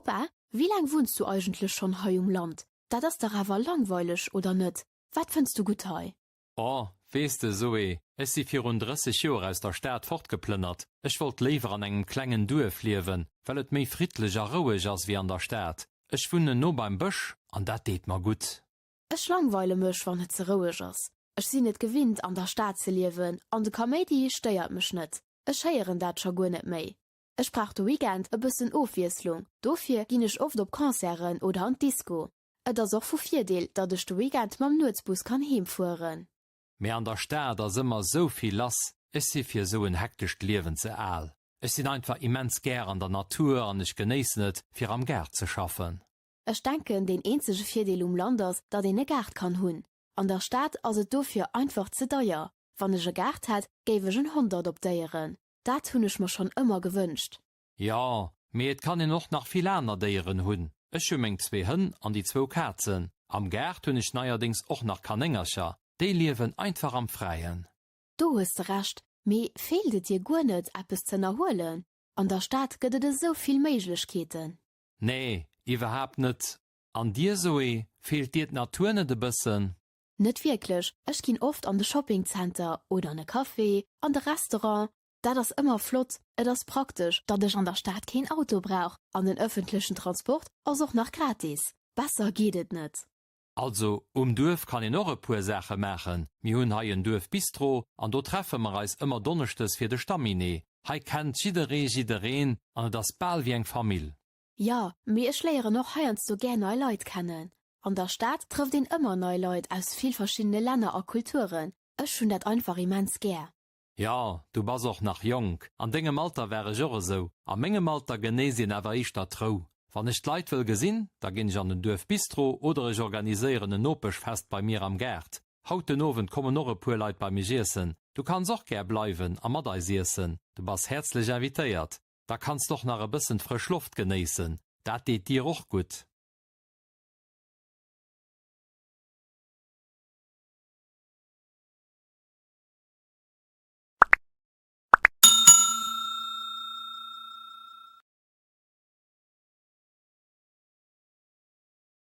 Bopa, wéi laang wunns du eigentlech schonn hei um Land? Dat ass dach awer langweileg, oder net? Wat fënns du gutt hei? Oh, weess de, Zoé, ech si virun 30 Joer aus der Stad fortgeplënnert. Ech wollt léiwer an engem klengen Duerf liewen, well et méi friddlech a roueg ass wéi an der Stad. Ech wunnen no beim Bësch an dat deet mer gutt. Ech langweile mech, wann et ze roueg ass. Ech sinn et gewinnt, an der Stad ze liewen an de Kaméidi stéiert mech net. Ech héieren dat scho guer net méi. Ech brauch de Weekend e bëssen Ofwiesslung, dofir ginn ech oft op Concerten oder an d'Disco. Et ass och vu Virdeel, datt ech de Weekend mam Nuetsbus kann heem fueren. Mee an der Stad ass ëmmer sou vill lass, ech si fir sou en hektescht Liewen ze al. Ech sinn einfach immens gär an der Natur an ech genéissen et, fir am Gaart ze schaffen. Ech denken, deen eenzege Virdeel um Land ass, datt een e Gaart kann hunn. An der Stad ass et dofir einfach ze deier. Wann ech e Gaart hätt, géif ech en Hond adoptéieren. Dat hunn ech mer schonn ëmmer gewënscht. Jo, mee et kann een och nach vill aner Déieren hunn. Ech hu meng zwee Hënn an déi zwou Kazen. Am Gaart hunn ech neierdéngs och nach Kanéngercher. Déi liewen einfach am Fräien. Do hues de Recht, mee feelt et dir guer net, eppes z'ënnerhuelen? An der Stad gëtt et esou vill Méiglechkeeten. Nee, iwwerhaapt net. An dir, Zoé, feelt dir d'Natur net e bëssen? Net wierklech, ech ginn oft an de Shoppingzenter oder an e Café, an de Restaurant. Dat ass ëmmer flott. Et ass praktesch, datt ech an der Stad keen Auto brauch an den ëffentlechen Transport ass och nach gratis. Besser geet et net. Also um Duerf kann een och e puer Saache maachen. Mir hunn hei en Duerfbistro an do treffe mer eis ëmmer donneschdes fir de Stamminee. Hei kennt jidderee jiddereen an et ass bal wéi eng Famill. Jo, mee ech léieren och heiansdo gär nei Leit kennen. An der Stad trëfft een ëmmer nei Leit aus vill verschiddene Länner a Kulturen. Ech hunn dat einfach immens gär. Jo, du bass och nach jonk. An dengem Alter war ech och esou. A mengem Alter genéisst een awer éischter d'Rou. Wann ech d'Leit wëll gesinn, da ginn ech an den Duerfbistro oder ech organiséieren en Nopeschfest bei mir am Gaart. Haut den Owend kommen och e puer Leit bei mech iessen. Du kanns och gär bleiwen a mat eis iessen. Du bass häerzlech invitéiert. Da kanns d'och nach e bëssen d'frësch Loft genéissen, dat deet dir och gutt.